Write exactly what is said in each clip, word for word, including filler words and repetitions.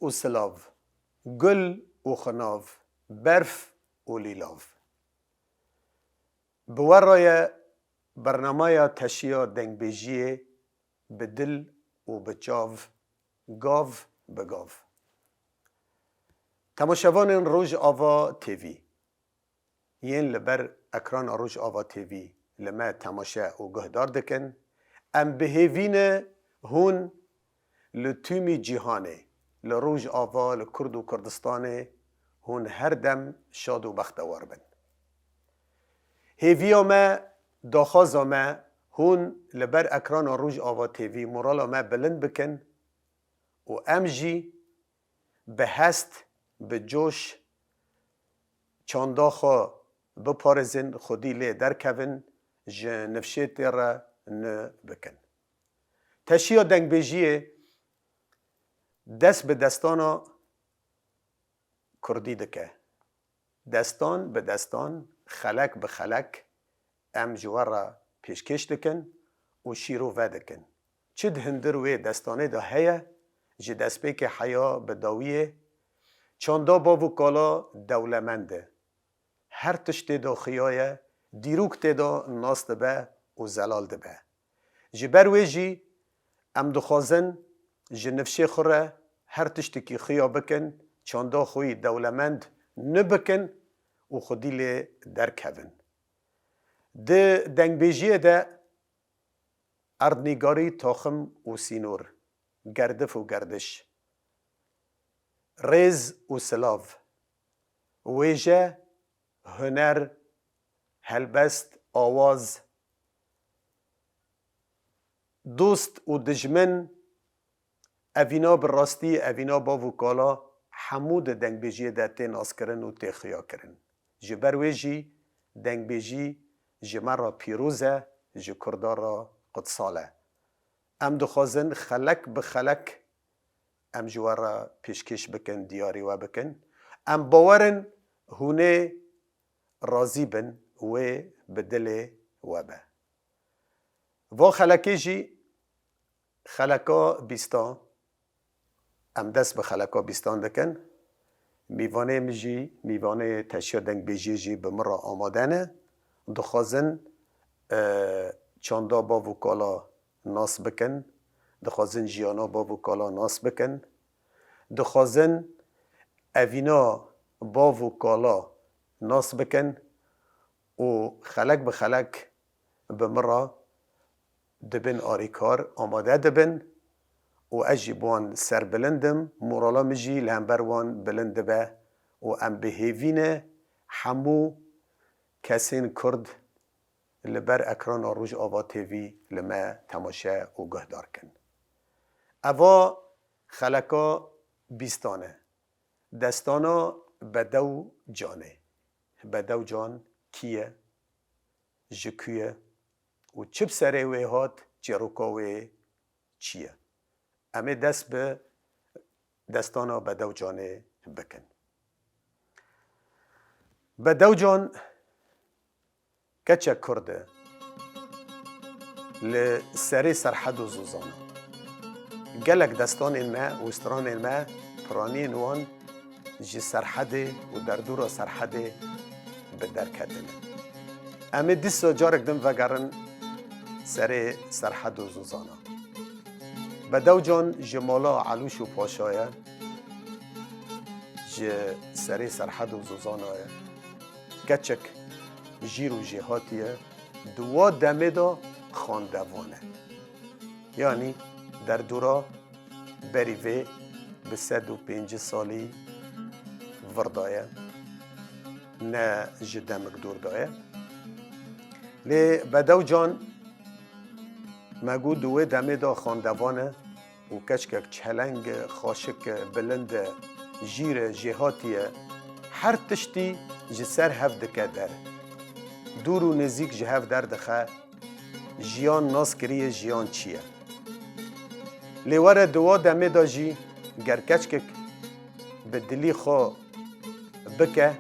û silav, gul û xinav, berf û lîlav. Bi we re ye bernameya teşiya dengbêjiyê bi dil û bi çav, gav bi gav. Temaşevanên Rojava T V yên li ber ekrana Rojava T V li me temaşe û guhdar dikin, em bi hêvî ne hûn li tûmî cîhanê, li Rojava, li Kurd û Kurdistanê hûn her dem şad û bextewar bin. Hêviya me, daxwaza me, hûn li ber ekrana Rojava T V morala me bilind bikin û em jî bi hest, bi coş çanda xwe biparêzin, xwedî lê derkevin, ji nifşê tê re nû bikin. Teşiya dengbêjiyê dest bi destana kurdî dike. Destan bi destan, xelek bi xelek em ji we re pêşkêş dikin û şîrove dikin. Çi di hundir wê destanê de heye, ji destpêkê heya bi dawiyê, çanda bav û kala dewlemend e. Her tişt tê de xuya ye, dîrok tê de nas dibe û zelal dibe. Ji ber wê jî em dixwazin ji nifşê xwe re her tiştekî xuya bikin, çanda xwe yî dewlemend nû bikin û xwedî lê derkevin. Di dengbêjiyê de erdnîgarî, taxim û sînor, gerdif û gerdiş, rêz û silav, wêje, huner, helbest, awaz, dost û dijmin, evîna bi rastî, evîna bav û kala, hemû di dengbêjiyê de tê naskirin û tê xuyakirin. Ji ber wê jî dengbêjî ji me re pîroz e, ji Kurda re qutsal e. Em dixwazin xelek bi xelek em ji we re pêşkêş bikin, diyarî we bikin. Em bawer in hûn ê razî bin, wê bi dilê we be. Va xelekê jî xeleka bîstan. Em dest bi xeleka bîstan dikin. Mîvanê min jî, mîvanê teşiya dengbêjiyê jî bi min re amade ne. Dixwazin, e, çanda bav û kala nas bikin. Dixwazin jiyana bav û kala nas bikin. Dixwazin evîna bav û kala nas bikin û xelek bi xelek bi min re dibin arîkar, amade dibin û ez jî bi wan serbilind im, morala min jî li hember wan bilind dibe û em bi hêvî ne hemû kesên Kurd li ber ekrana Rojava T V li me temaşe û guhdar kin. Eva xeleka bîstan e. Destana Bedew Canê. Bedew Can kî ye? Ji ku ye? Û çi bi serê wê hat, çîroka wê çi ye? Em ê dest bi destana Bedew Canê bikin. Bedew Can keçek Kurd e. Li serê Serhed û Zozan e. Gelek destanên me û stranên me, piraniyên wan ji Serhedê û derdora Serhedê bi derketin. Em ê dîsa carek din vegerin serê Serhed û Zozana. Bedew Can ji mala Elûş û Paşa ye, ji serê Serhed û Zozana ye. Keçek jîr û jêhatî ye, di wa demê de xandevan e. Yanî derdora berî vê bi sed û pêncî salî vir daye, ne ji demik dûr daye. Lê Bedew Can me got di wê demê de xandevan e û keçkek çeleng e, xaşik e, bilind e, jîr e, jêhatî ye. Her tiştî ji ser hev dike der. Dûr û nêzîk ji hev derdixe. Jiyan nas kiriye jiyan çi ye. Lê were di wa demê de jî ger keçkek bi dilî xwe bike,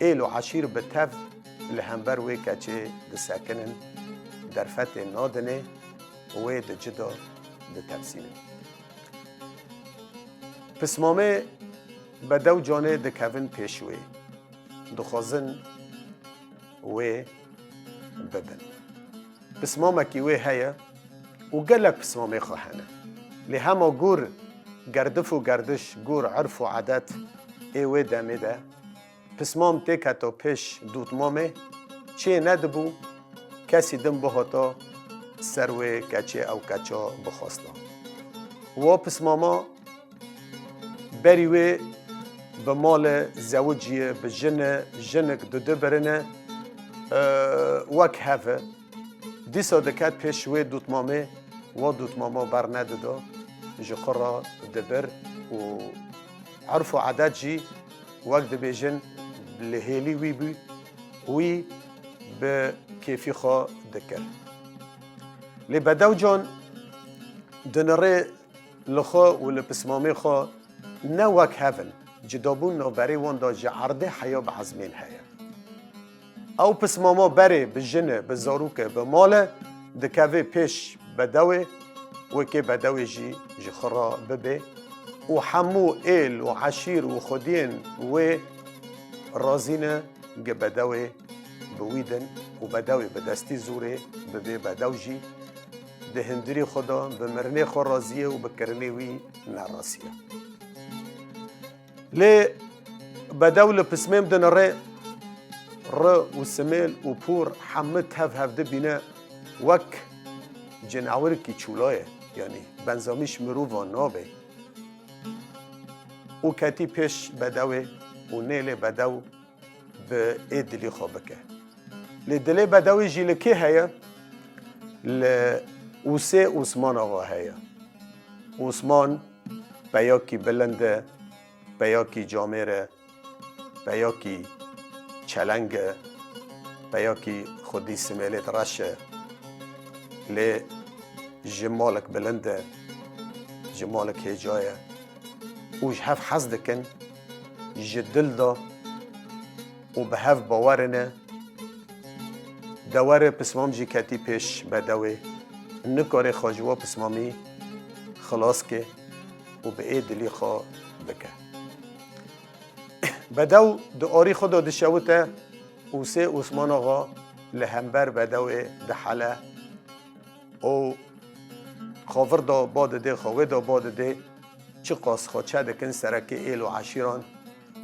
êl û eşîr bi tev li hember wê keçê disekinin, derfetê nadinê, wê di cida ditepsînin. Pismamê bedew canê dikevin pêş wê. Dixwazin wê bibin. Pismamekî wê heye û gelek pismamê xwe hene. Lê hema gor gerdif û gerdiş, gor erf û edet ê wê demê de, pismam têketo pêş dûtmamê, çê nedibû, kesî din bihata ser wê keçê ew keça bixwasta. Wa pismama berî wê bi mal e, zewicî ye, bi jin e, jinik dudu birine, e, wek hev e. Dîsa diket pêş wê dûtmamê, wa dûtmama bernedida, ji xwe re dibir û erf û edet jî wek dibêjin li hêlî wî bû, wî bi kêfî xwe dikir. Lê bedew can dinirê li xwe û li pismamê xwe ne wek hev in, cidabûn navberê wan de ji erdê heya bi ezmên heye. Ew pismama berê bi jin e, bi zarok e, bi mal e, dikeve pêş bedewê, wekê bedewê jî ji xwe re bibe û hemû êl û eşîr û xwediyên wê razî ne gi bedewê bi wî din û bedewê bi destî zorê bibê bedew jî di hundirî xwe de bi mirinê xwe razî ye û bi kirinê wî nerazî ye. Lê bedew li pismêm dinirê, ri û simêl û pûr hemû tev hev dibîne, wek cenawirkî çûla ye, yanî benzamîş mirova nabe. Û ketî pêş bedewê û nêlê bedew bi ê dilî xwe bike. Lê dilê bedewê jî li kê heye? Li Ûsê Osman Axa heye. Osman peyakî bilind e, peyakî camêr e, peyakî çeleng e, peyakî xwedî simêlêt reş e. Lê ji malek bilind e, ji malek hêja ye. Û ji hev hez dikin, ji dil de û bi hev bawerine. Dewerê pismam jî ketî pêş bedewê, nikare xwe ji we pismamî xilas ke û bi ê dilî xwe bike. Bedew di arî xwe de dişewite û Ûsê Osman Axa li hember bedewê dihele û xwe vir de ba didê, xwe wê de ba didê, çiqas xwe çe dikin serekê êl û eşîran,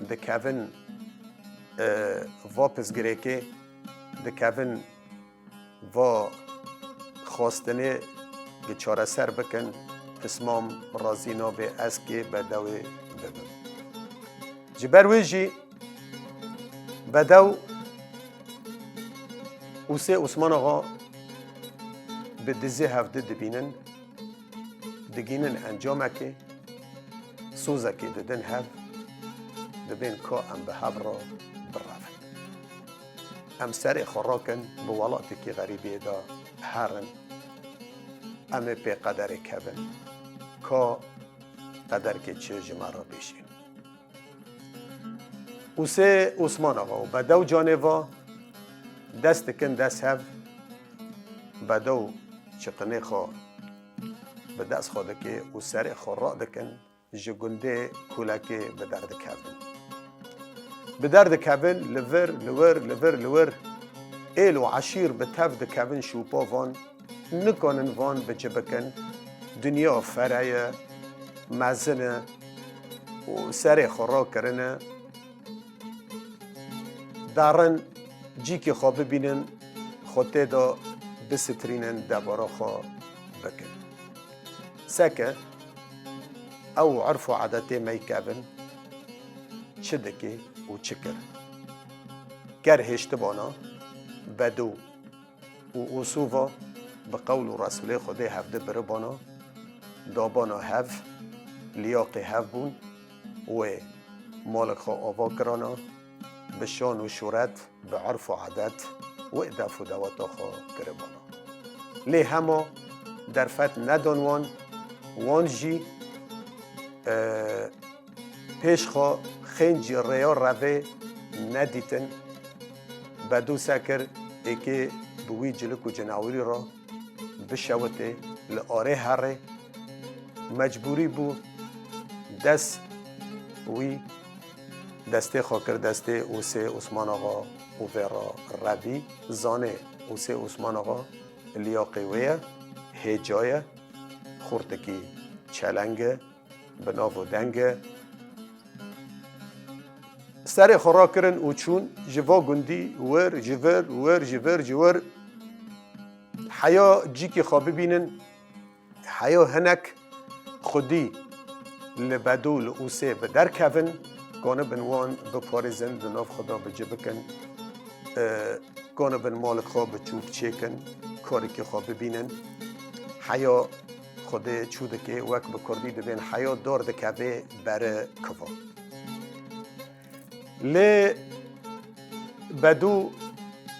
dikevin, e, va pirsgirêkê, dikevin va xwestinê gi çareser bikin, pismam razî nabe ez kê bedewê bibim. Ji ber wê jî bedew Ûsê Osman Axa bi dizê hevdi dibînin, digînin encamekê, sozekê didin hev, dibên ka em bi hev re birevin. Em serê xwe rakin, bi welatekî xerîbiyê de herin, em ê pê qederê kevin, ka qederkê çi ji me re bêjin. Ûsê Osman Axa û bedew canê va dest dikin dest hev, bedew çiqinê xwe bi dest xwe dike û serê xwe radikin, ji gundê Kulekê bi derdikevin. Bi derdikevin, li vir, li wir, li vir, li wir, êl û eşîr bi tev dikevin şûpa van, nikanin van bi ci bikin, dinya fere ye, mezin e û serê xwe rakirine. Darin cîkê xwe bibînin, xwe tê de bisitirînin, debara xwe bikin. Seke ew urf û edetê me yê kevin çi dike û çi kir? Ger hêştibana bedew û ûsûva bi qewl û resûlê Xwedê hevdi biribana, dabana hev, liyaqê hev bûn, wê malek xwe ava kirana, bi şan û şûret, bi urf û edet wê def û dewata xwe kiribana. Lê hema derfet nedan wan, wan jî, e, pêş xwe xêncî rêya revê nedîtin, bedew se kir, êkê bi wî cilik û cinawirî re bişewitê, li arê herê, mecbûrî bû dest wî, destê xwe kir destê Ûsê Osman Axa û vê re rebî. Zanê Ûsê Osman Axa liyaqê wê ye, hêca ye, xortekî çeleng e, bi nav û deng e. Serê xwe rakirin û çûn ji va gundî wir, ji vir, wir, ji vir, ji wir. Heya cîkî xwe bibînin, heya hinek xwedî li Bedû, li Ûsê bi derkevin, kanibin wan biparêzin, di nav xwe de bi ci bikin, e, kanibin malek xwe bi çûk çêkin, karekî xwe bibînin. Heya Xwedê çû dike, wek bi kurdî dibên heya dor dikeve beri kiva. Lê Bedû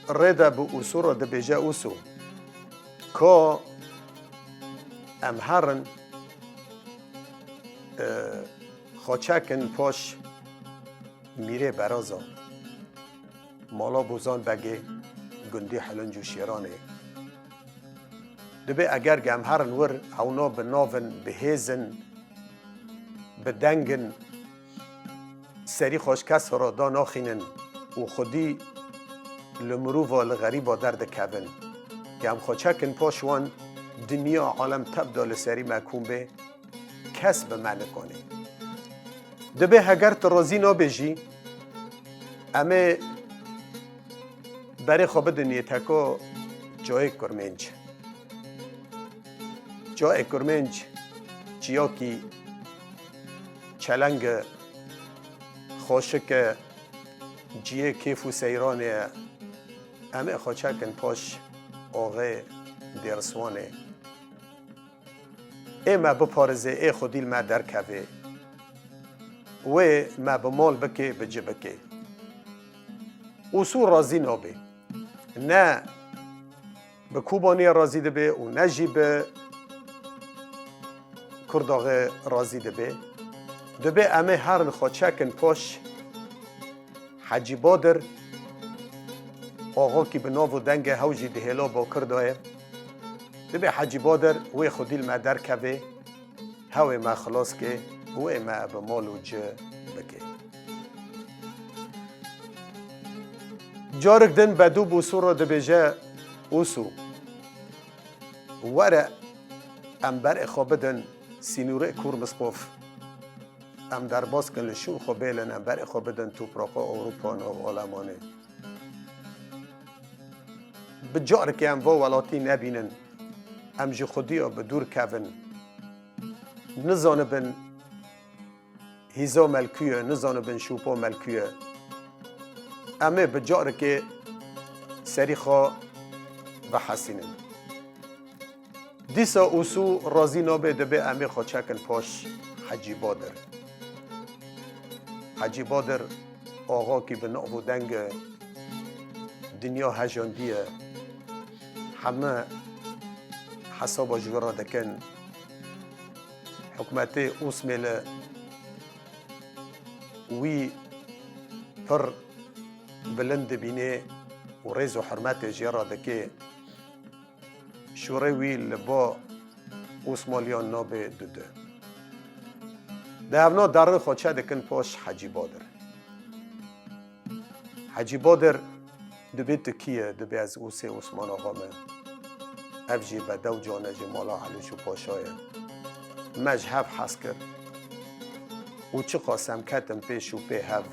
rê de bi Ûsû re dibêje, Ûsû, ka em herin, e, xwe çekin paş Mîrê Beraza, mala Bozan Begê, gundî Hilinc û Şêranê. Dibê eger em herin wir, hewna bi nav in, bi hêz in, bi deng in, serî xwe ji kes re danaxînin û xwedî li mirova, li xerîba derdikevin. Em xwe çekin paş wan, dinya alem tep da li serî me kom bê, kes bi me nikonê. Dibê heger tu razî nabê jî, em ê berê xwe bidin yê teko cayê kurmênc. Cayê kurmênc ciyakî çeleng e, xweşik e, ciyê kêf û seyranê ye. Em ê xwe çekin paş axê Dêriswanê. Ê me biparêzê, ê xwedî li me derkevê. Wê me bi mal bike, bi ci bike. Ûsû razî nabe. Ne bi Kobaniyê razî dibe û ne jî bi Kurdaxê razî dibe. Dibe em ê herin xwe çekin paş Hecî Badir, axakî bi nav û dengê hew jî di hêla Bakir de ye. Dibe Hecî Badir wê xwedî li me derkeve, hewê me xilas ke, wê me bi mal û ci bike. Carik din Bedû bi Ûsû re dibêje, Ûsû, were em berê xwe bidin sînorê Kûr Misqof. Em derbas kin li şûn xwe bêlin, em berê xwe bidin topraxa Ewropa nav Alemanê. Bi carekê em va welatî nebînin, em ji xwediya bi dûr kevin. Nizanibin hîza me li ku ye, nizanibin şûpa me li ku ye. Em ê bi carekê serî xwe vehesînin. Dîsa Ûsû razî nabe, dibe em ê xwe çekin paş Hecî Badir. Hecî Badir axakî bi nav û deng e, dinya hejandiye, heme hesaba ji wî re dikin. Hikûmetê Osmêli wî pir bilind dibîne û rêz û hurmetê jê re dike. Şûrê wî li ba Osmaliyan nabe dude. Di hevna derin xwe çe dikin paş Hecî Badir. Hecî Badir dibê tu kî ye, dibê ez Ûsê Osman Axa me. Ev jî bedew can e, ji mala Elûş û Paşa ye. Me ji hev hez kir. Û çiqas em ketin pêş û pê hev,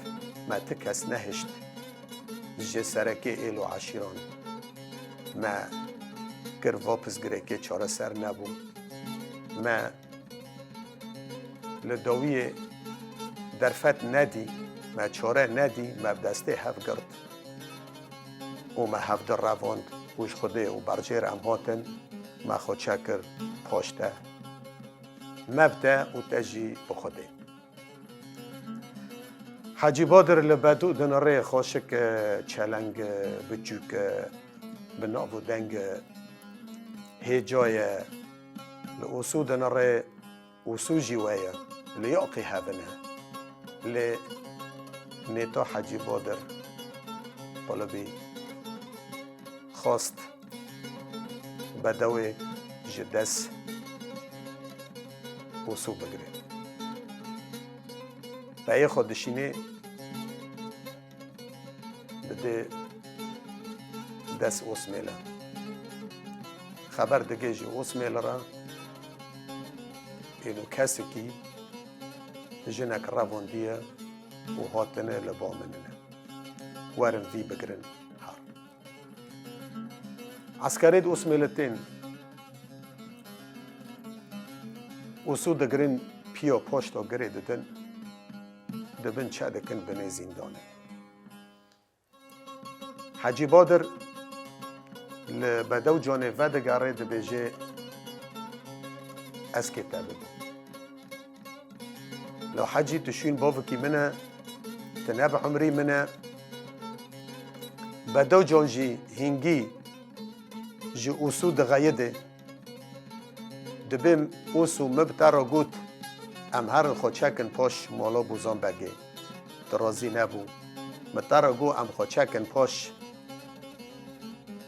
me ti kes nehişt. Ji serekê êl û eşîran me kir, va pirsgirêkê çareser nebû. Me li dawiyê derfet nedî, me çare nedî, me bi destê hev girt û me hevdi revand û ji Xwedê û berjêr em hatin, me xwe çekir paş te. Me bi te û te jî bi Xwedê. Hecî Badir li Bedû dinirê, xweşik e, çeleng e, biçûk e, bi nav û deng e, hêca ye. Li Ûsû dinirê, Ûsû jî we ye. Li yaqî hevin e. Lê nêta Hecî Badir qulibî xwest bedewê ji dest Ûsû bigire. eyê xwe dişînê, didê dest Osmêle. Xeber digê ji Osmêle re, êno kesekî jinek revandiye û hatine li ba min ne. Werin vî bigirin her. Eskerê di Osmêle tên. Osû digirin piya paşta girê didin. Dibin çe dikin binê zîndanê. Hecî Badir li Bedewcanê vedigere dibêje, ez kê te bibim. La Hecî, tu şûn bavikî min e, tu ne bi umrî min e. Bedewcan jî hîngî ji Osû dixeyide. Dibê Osû, min bi te re got, em herin xwe çekin paş mala Bozan Begê. Tu razî nebû. Min te re got, em xwe çekin paş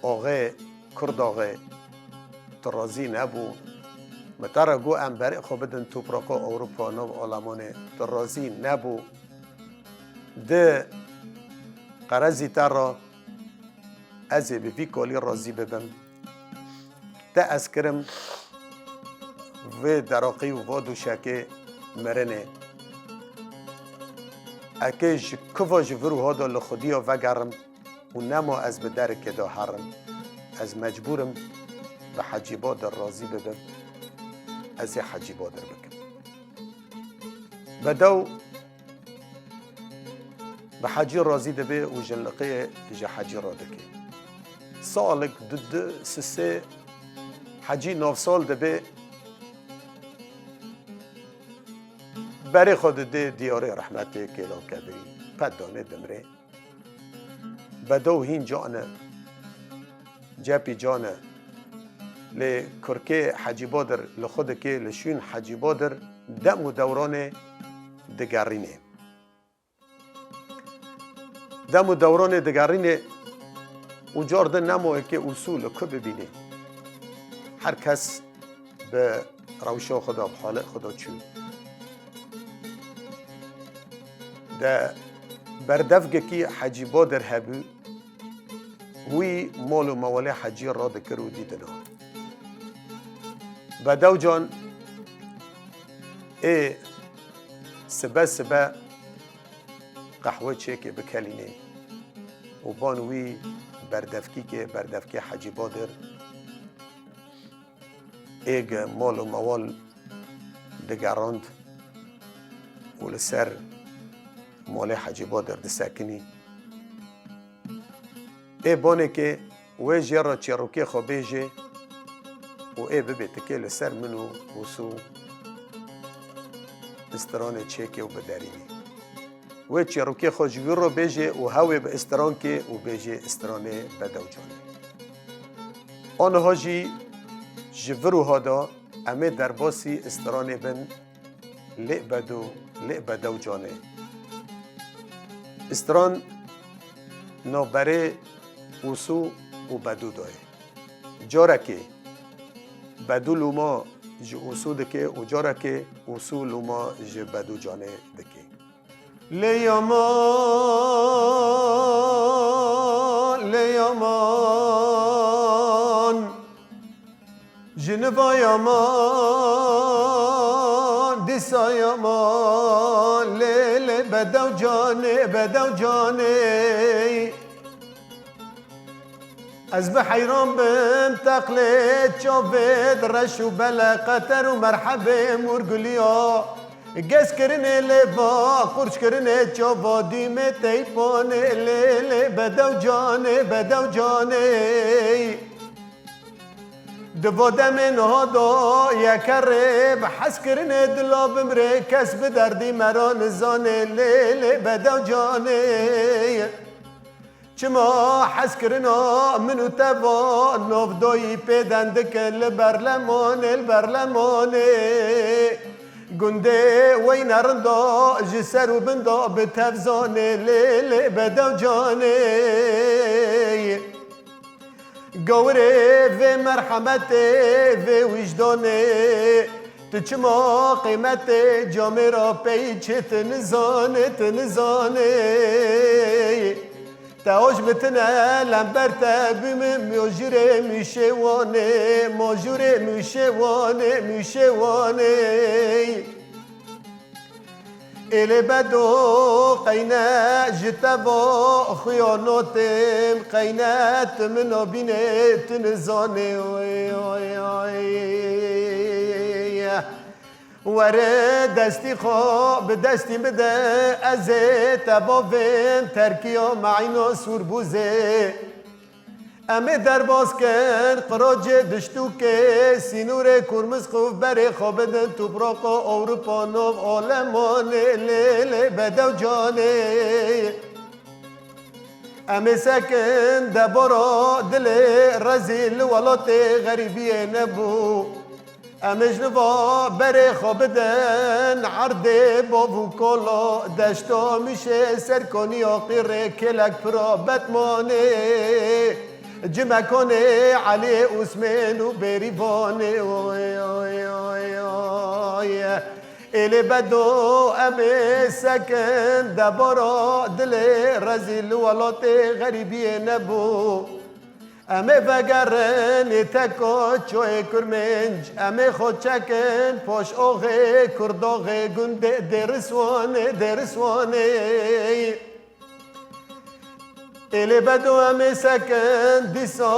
axê Kurdaxê. Tu razî nebû. Min te re got, em berê xwe bidin topraxa Ewropa, nav Almanê. Tu razî nebû. Di qerezî te re ez ê bi vî kalî razî bibim. Te ez kirim vê deraqî û va dûşekê mirinê. Eke ji kuva ji vir û hada li xudiya vegerim û nema ez bi derikê de herim, ez mecbûr im bi Hecî Badir razî bibim, ez ê Hecî Badir bikim. Bedew bi Hecî razî dibe û jinliqiyê ji Hecî re dike. Salik du, du, sisê Hecî navsal dibe, berê xwe dide diyarê rehmetê Kêla Kebirî. Pet danê dimrê. Bedew hîn can e. Cepî can e. Lê kurkê Hecî Badir li xwe dike, li şûn Hecî Badir dem û dewranê digerîne. Dem û dewranê digerîne û car din nemo eke Osû li ku bibîne. Her kes bi rewşa xwe de, bi halê xwe de çû. De berdevgekî Hecî Badir hebû, wî mal û mewalê Hecî radikir û dîdina. Bedewcan ê sibe sibe qehwe çêkê bikelînê û ban wî berdevkîkê, berdevkê Hecî Badir ê gi mal û mewal digerand û li ser malê Hecî Badir disekinî. Ê banekê wê jê re çîrokê xwe bêjê û ê bibê tikê li ser min û Osû stranê çêkê û biderînê. Wê çîrokê xwe ji wî re bêjê û hewê bi strankê û bêjê stranê Bedewcanê. Aniha jî ji vir û hada em ê derbasî stranê bin. Lê Bedo, lê Bedewcanê. Stran navberê Osû û Bedû de ye. Carekê Bedû lûma ji Osû dike û carekê Osû lûma ji Bedûcanê dike. Lê yaman, lê yaman. Jiniva yaman, dîsa yaman, lê, lê, Bedewcanê, Bedewcanê. Ez bi heyran bim teqlê çavê di reş û bele qeter û merhebê mûrguliya. Gez kirinê lê va, qurç kirinê çava dîmê teypanê, lê, lê, Bedewcanê, Bedewcanê. Di va demê niha da yeke rê bi hezkirinê dila bimrê, kes bi derdî me ra nizanê, lê, lê, Bedewcanê. Çima hezkirina min û te va navdayî pê dendik li berlemanê, li berlemanê. Gundê weyne rinda ji ser û bin da bi tev zanê, lê, lê, Bedewcanê. Gawirê vê merhemetê, vê wijdanê, Tu çima qîmetê camêra peyî çê tu nizanê, tu nizanê. Te hoj mitine lember te bîme mojûrê mûşê wanê, mojûrê mûşê wanê, mûşê wanê. Êlê bedo qeyne ji te va xuya notim, qeyne tu min nabînê, tu nizanê. Oy, oy, oy. Were destî xwe bi destî bide, ez ê te bavêm terkiya meîna sûrbûzê. Em ê derbas kin qirocê diştûkê, sînorê Kurmizqûf berê xwe bidin topraqa Ewropa nov olemanê, lê lê bedew canê. Em ê sekin debara dilê rezîl li welatê xerîbiyê nebû. Em ê ji va berê xwe bidin erdê bav û kala, deşta Mûşê, Serkaniya Qîrê, Kêlek Pira, Betmanê, Cimekanê, Eliyê Ûsmên û Bêrîvanê. Oy, oy, oy, oy. Êlê bedo em ê sekin debara dilê rezîl li welatê xerîbiyê nebû. Em ê vegerin ê teko çoyê Kurmênc, em ê xwe çekin poş oxê Kurdoxê gundê Dêriswanê, Dêriswanê. Êlê bedo em ê sekin dîsa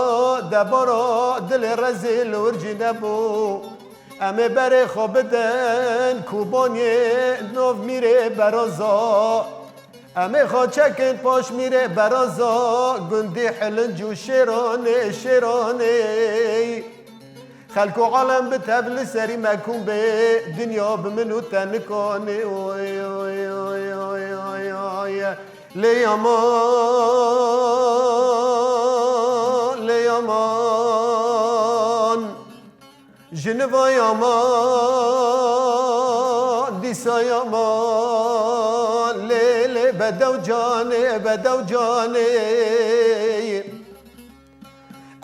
debara dilê rezîl urcî nebû. Em ê berê xwe bidin Kûbonyê nov mîrê Beroza. Em ê xwe çekin paşmîrê Beroza, gundî Hilinc û Şêranê, Şêranê. Xelk û alem bi tev li serî me kûm bê, dinya bi min û te nikanê. Oy, oy, oy. Lê yaman, lê yaman. Jiniva yaman, dîsa yaman, lê, lê bedew canê, bedew canê.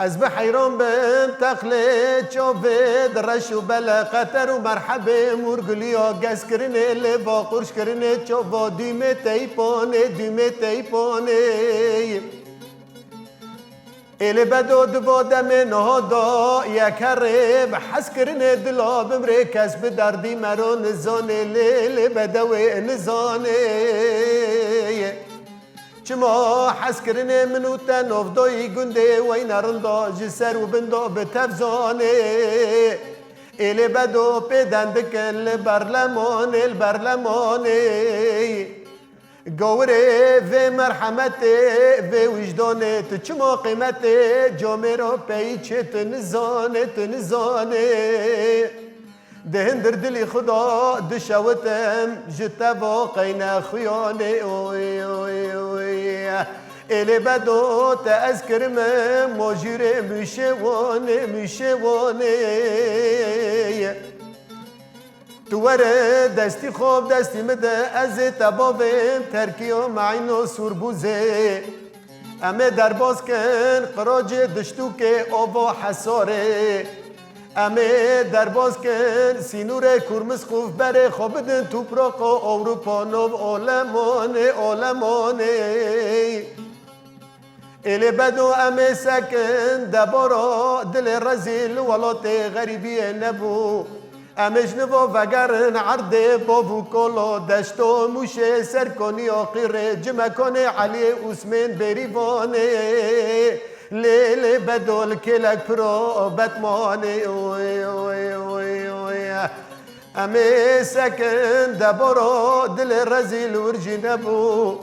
Ez bi heyran bim texlê çavê di reş û bele qeter û merhebê mûrguliya gezkirinê lê va qurşkirinê çava dûmê teypanê, dûmê teypanê. Êlê bedo di va demê niha da yek herê bi hezkirinê dila bimrê kes bi derdî mero nizanê lê lê bedewê nizanê. Çima hezkirinê min û te novdoyî gundê weyne rinda ji ser û bin da bi tev zanê. Êlê bedo pê dendikin li berlemanê, li berlemanê. Gawirê vê merhemetê, vê wijdanê, tu çima qîmetê camêra peyî çê tu nizanê, tu nizanê. Di hindir dilî xwe da dişewitim, ji te va qeyne xuyanê, oy, oy, oy. Êlê bedo te ez kirime mojîrê mûşê wanê, mûşê wanê. Tu were destî xwe bi destî min de, ez ê te bavêm terkiya meîna sûrbûzê. Em ê derbas kin qirocê diştûkê ava Hesarê. Em ê derbas kin sînorê Kurmizqûf berê xwe bidin topraqa Ewropa nov olemanê, olemanê. Êlê bedo em ê sekin debara dilê rezîl li welatê xerîbiyê nebû. Em ê ji niva vegerin erdê bav û kolo, deşto Mûşê, Serkoniya Qîrê, Cimekanê Eliyê Ûsmên Bêrîvanê. Lê lê bedo li kêlek piro Betmanê. Oy, oy, oy, oy. Em ê sekin debara dilê rezîl urcî nebû.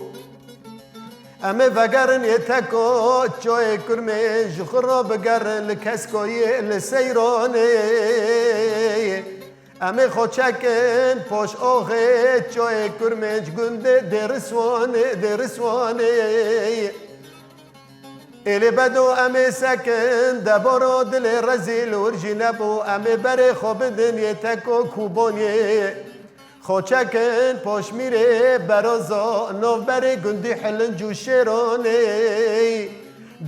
Em ê vegerin yê teko çoyê Kurmê, ji xwe re bigerin li Keskoyê, li Seyranê. Em ê xwe çekin poş oxê çoyê Kurmênc gundê Dêriswanê, Dêriswanê. Êlê bedo em ê sekin debara dilê rezîl urcî nebû, em ê berê xwe bidin yê teko Kûbonyê. Xwe çekin poşmîrê Beroza, navberê gundî Hilinc û Şêranê.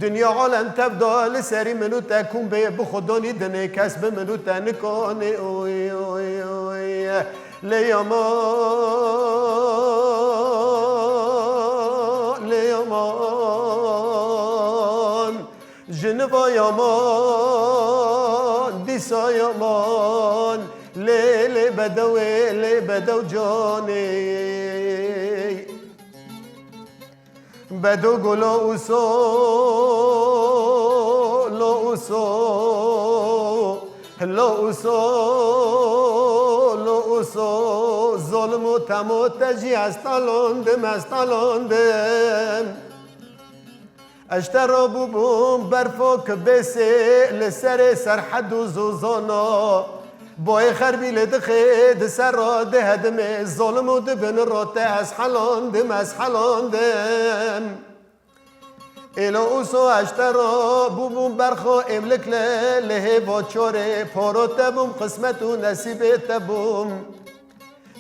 Dinya alem tev da li serî min û te kûm bê, bi xwe donî dinê kes bi min û te nikanê. Oy, oy, oy. Lê yaman, lê yaman, jiniva yaman, dîsa yaman, lê, lê bedewê, lê bedew canê. Bedo go lo uso, lo uso, lo uso, lo uso, zolimo temo te jî ez talandim, ez talandim. Ez te re bûbûm berfo ki bêsê li serê serhed û zozana. Boyê xerbî lê dixê di ser re dihedimê, zolim û di bin re te ez helandim, ez helandim. Êlo ûso ez te re bûbûm berxo êmlik li, li hêva çorê poro te bûm, qismet û nesîbê te bûm.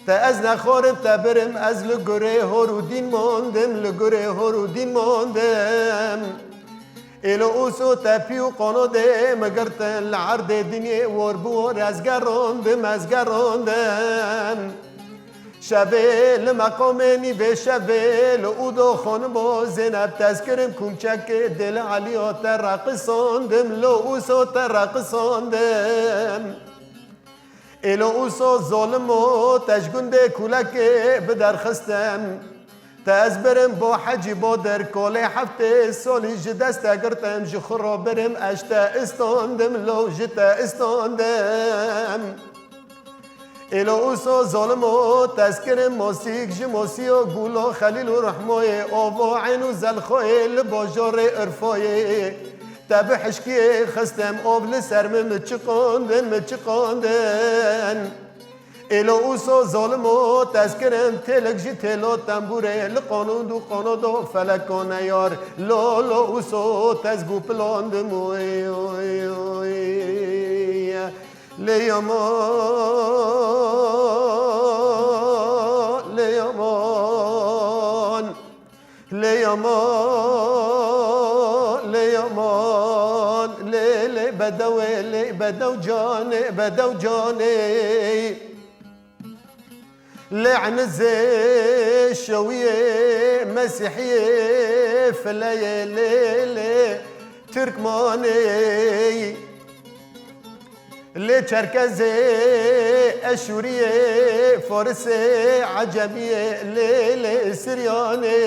Te ez nexwarim te birim, ez li gurê hor û dîn mondim, li gurê hor û dîn mondim. Êlo ûso te pî û qonodê min girtin, li erdê dinyê wor bi wor ez gerondim, ez gerondim. Şevê li meqamê nîvê şevê li ûdo xonimo Zêneb tezkirim kûmçekê dê li Elîya te reqisondim, lo ûso te reqisondim. Êlo ûso zolimo te ji gundê kulekê biderxistim. Te ez birim bo hecî bo der kolê heftê solî ji dest te girtim, ji xwe re birim ez te istandim, lo ji te istandim. Êlo ûso zolimo tezkirim mosîk ji mosîyo gulo Xelîl û Rihmoyê ovo eyn û zelxoyê li bojorê Irfoyê. Te bi hişkiyê xistim ov li ser min, min çiqandin, min çiqandin. Êlo ûso zolimo tezkirim têlik ji têlo tembûrê li qonûd û qonodo feleko neyar. Lo, lo ûso tez bû pilandim. Oy, oy, oy. Lê yaman, lê yaman. Lê yaman, lê yaman, lê, lê bedewê, lê bedew canê, bedew canê. Lê enizê şewiyê, mesîhiyê, fileyê, lê, lê Tirkmanê. Lê Çerkezê, Eşûriyê, Farisê, Ecemiyê, lê, lê Siryanê.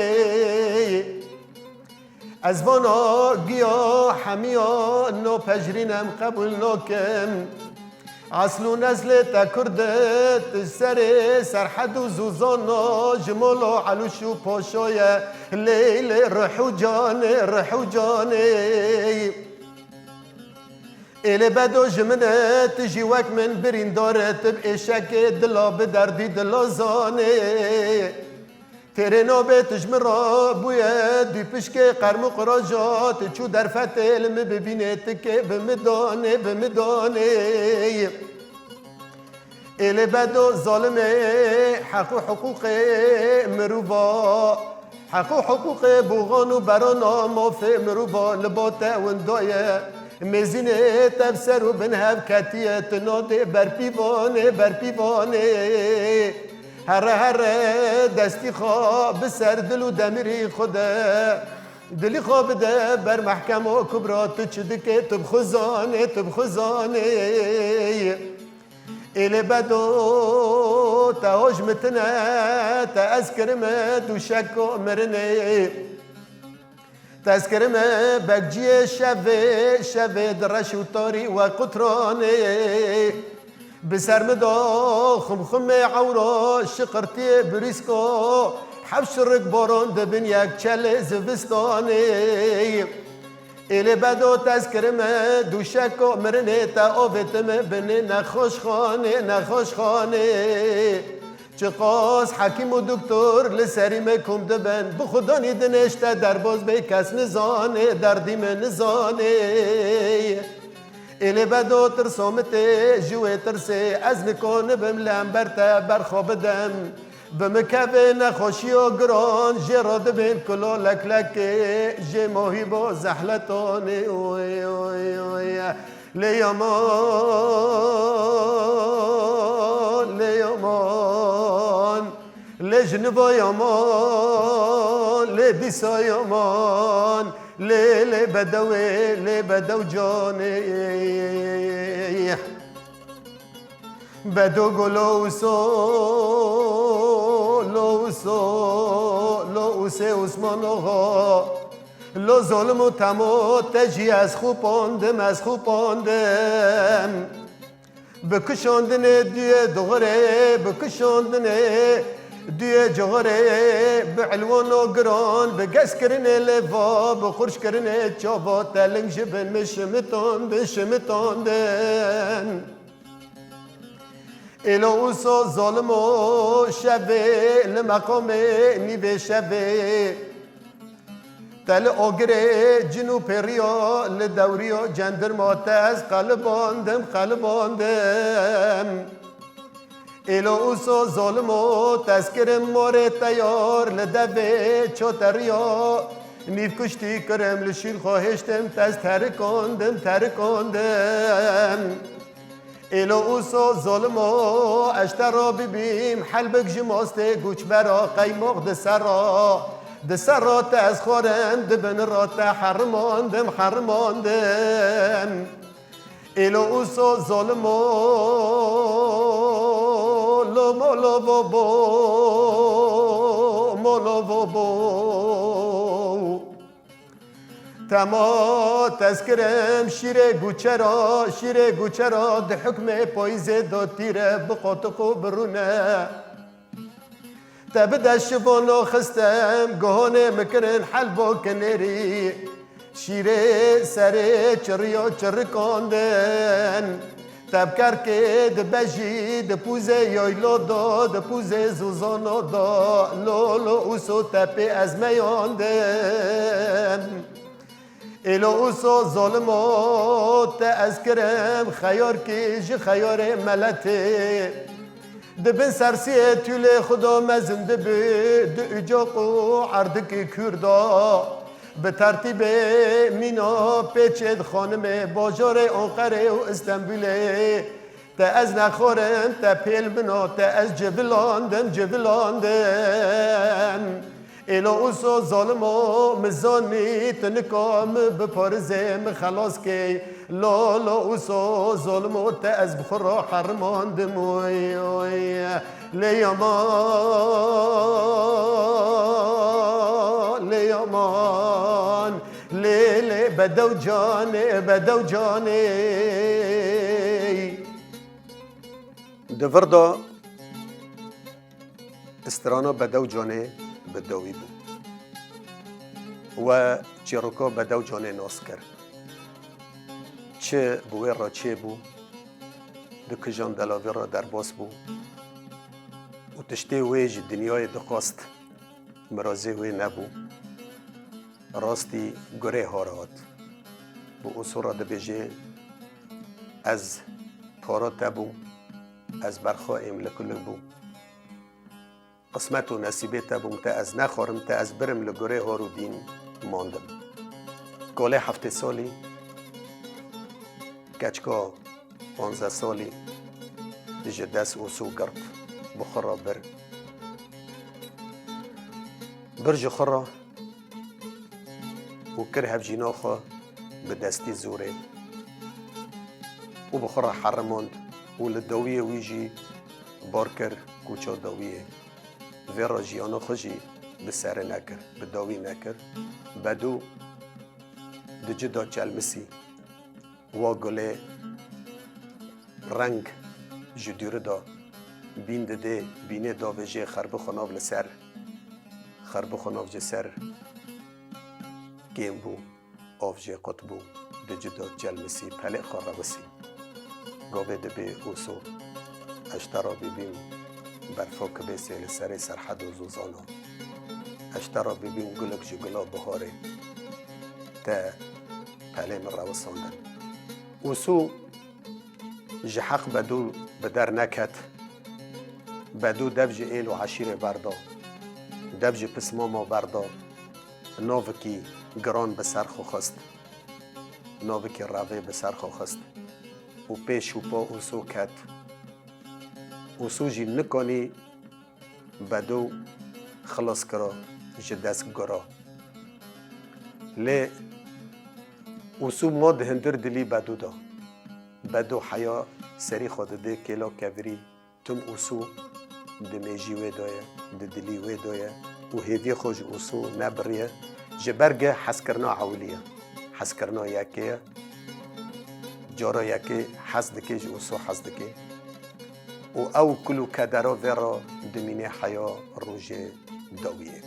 Ez vana giya hemiya no pejrînem qebûl nakim. Eslû neslê te Kurd e, tu serê serhed û zûzana ji molo Elûş û Poşo ye. Lê, lê rih û canê, rih û canê. Êlê bedo ji min e, tu jî wek min birîndar e, tu bi êşekê dila bi derdî dila zanê. Têrê nabê tu ji min re bûye, dû pişkê qerm û qiraja, tu çû derfetê li min bibînê, tikê bi min danê, bi min danê. Êlê bedo zalimê, heq û hiqûqê mirova. Heq û hiqûqê boxan û berana mafê mirova li ba te winda ye. Mêzînê te bi ser û bin hev ketiye, tu nadê berpîvanê, berpîvanê. Here here destî xwe bi ser dil û demirî xwe de. Dilî xwe bide ber mehkema kubra, tu çi dikê, tu bi xwe zanê, tu bi xwe zanê. Êlê bedo te hoj mitine, te ez kirime dûşeko mirinê. Te ez kirime bekciyê şevê, şevê di reş û tarî we qutranê. Bi ser min de xumxumê ewro, şiqirtiyê birîsko, heft şirik boron dibin yek çelê zivistanê. Êlê bedo te ez kirime dûşeko mirinê, te avêtime binê nexweşxanê, nexweşxanê. Çiqas hekîm û doktor li serî me kom dibin, bi xudanî dinêş te derbaz bê, kes nizanê, derdî me nizanê. Êlê bedo tirso min tê ji wê tirsê, ez nikonibim li hember te berxwe bidim. Bi min kevê nexweşiyo giran, jê re dibên kulo leklekê, jê mohî bo zehletanê. Oy, oy, oy. Lê yaman, lê yaman. Ji niva yaman, lê dîsa yaman, lê, lê bedewê, lê bedew canê. Bedo go lo uso, lo uso, lo usê Usman Axa. Lo zolim û temo te jî ez xupandim, ez xupandim. Bi kişandinê duyê dixurê, bi kişandinê duyê cixurê, bi ilwana giran, bi gezkirinê lêva, bi xurşkirinê çava te ling ji bin min şimitandin, şimitandin. Êlo uso zolimo şevê li meqamê nîvê şevê. Te li ogirê cin û pêriya li dewriya cendirma te ez qelibandim, qelibandim. Êlo uso zolimo tezkirim morê teyar li devê çoteriya. Nîv kuştî kirim li şîn xwe hêştim tez terikandim, terikandim. Êlo uso zolimo ez te ra bibîm helbik ji mastê guçbera qeymoq di serra. Di serra te ez xwarim, di bin ra te herimandim, herimandim. Êlo uso zolimo lomo lovo bo, molovo bo. Tema tezkirim şîrê guçera, şîrê guçera di hukmê payîzê do tîre bi qotiq û bi rûne. Te bi dest şivono xistem, guhonê min kirin helbo kinêrî. Şîrê serê çiriyo çirikandin. Te bi kerkê di bejî, di pûzê yoylo do, di pûzê zûzano do. Lo, lo, uso te pê ez meyandin. Êlo uso zolimo te ez kirim xeyarkî ji xeyarê meletê. Di bin sersiyê tûlê Xudo mezin dibi, di ucoq û erdikî Kûrda. Bi tertîbê mîna pêçê di xanimê bajarê Anqerê û Îstenbûlê. Te ez nexwarim, te pêl min o, te ez civilandim, civilandim. Êlo uso zolimo min zanî, tu nika min biparizê, min xelas key. Lo, lo uso zolimo te ez bi xwe re herimandim. Oy, oy. Lê yaman, lê yaman. Lê, lê bedew canê, bedew canê. Di vir de strana Bedew Canê bi dawî bû. We çîroka Bedew Canê nas kir. Çi bi wê re çêbû, di kijan delavê re derbas bû û tiştê wê ji dinyayê dixwest, mirazê wê nebû. Rastî gurê har hat. Bi usûra dibêje, ez para te bûm, ez berxa êmlikulik bûm. Qismet û nesîbê te bûm, te ez nexwarim, te ez birim li gurê har û dîn mandim. Kolê heftê salî, keçika panzdeh salî ji dest Ûsû girt, bi xwe re bir. Bir ji xwe re û kir hevjîna xwe bi destî zorê û bi xwe re herimand û li dawiyê wî jî bar kir kûça dawiyê. Vê re jiyana xwe jî bi serê nekir, bi dawî nekir. Bedû di cida çelmisî. Wa gulê reng ji dûrî de bîn didê, bînê davêjê xerbixwe nav li ser, xerbixwe nav ji ser kêm bû, av jê qut bû, di cida çelmisî pelê xwe rewisî. Gavê dibê Ûso, ez ji te re bibîm berfa kibêsê li serê Serhed û Zozana. Ez ji te re bibîm gulek ji gula biharê. Te pelê min rewisandin. Ûsû ji heq Bedû bi der neket. Bedû dev ji êl û eşîrê berda. Dev ji pismama berda. Navikî giran bi ser xwe xist. Navikî revê bi ser xwe xist. Û pê şûpa Ûsû ket. Ûsû jî nikanî Bedo xilas kira ji dest gura. Lê Ûsû ma di hindir dilî Bedo de. Bedo heya serî xwe dide kêla kevirî. Tim Ûsû di mêjî wê de ye, di dilî wê de ye û hêviyê xwe ji Ûsû nebiriye. Ji ber ge hezkirina ewilî ye. Hezkirina yekê ye. Cara yekê hez dike, ji Ûsû hez dike. Û ew kul û kedera vê re dimîne heya rojê dawiyê.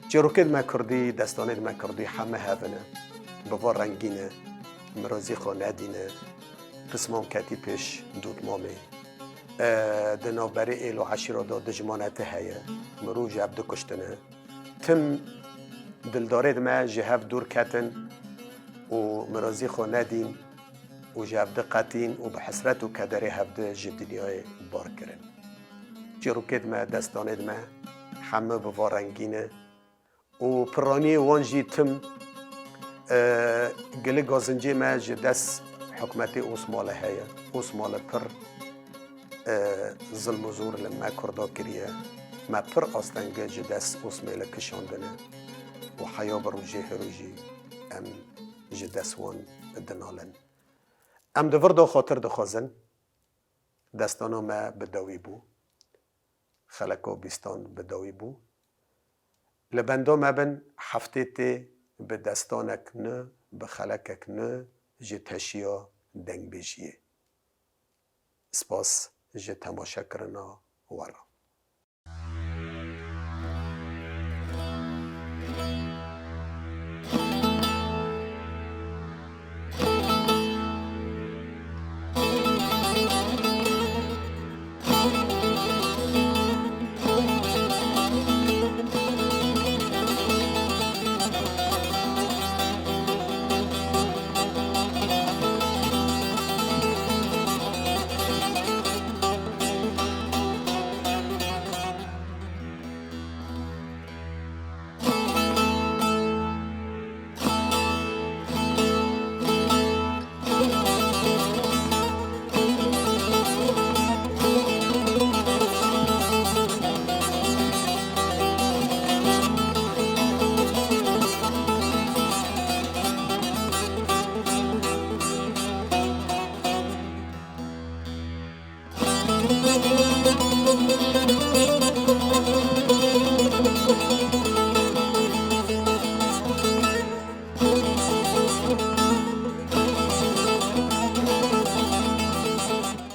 Çîrokêd me kurdî, destanêd me kurdî heme hev in e. Bi va rengî ne, mirazî xwe nedîne, pismam ketî pêş dotmamê. E, di navberê êl û eşîra de dijmanetî heye, mirov ji hev dikuştine. Tim dildarêd me ji hev dûr ketin û mirazî xwe nedîn û ji hev diqetîn û bi hesret û kederê hev di ji dinyayê bar kirin. Çîrokêd me, destanêd me heme bi va rengî ne û piraniyê wan jî tim, e, gilî gazincê me ji dest hikûmetê Osmanlî heye. Osmanlî pir, e, zilm û zor li me Kurda kiriye. Me pir astenge ji dest Osmanlî kişandine û heya bi rojê herojî em ji dest wan dinalin. Em di vir de xatir dixwazin, destana me bi dawî bû. Xeleka bîstan bi dawî bû. Li benda me bin, heftê tê bi destanek nû, bi xelekek nû ji teşiya dengbêjiyê. Spas ji temaşekirina we re.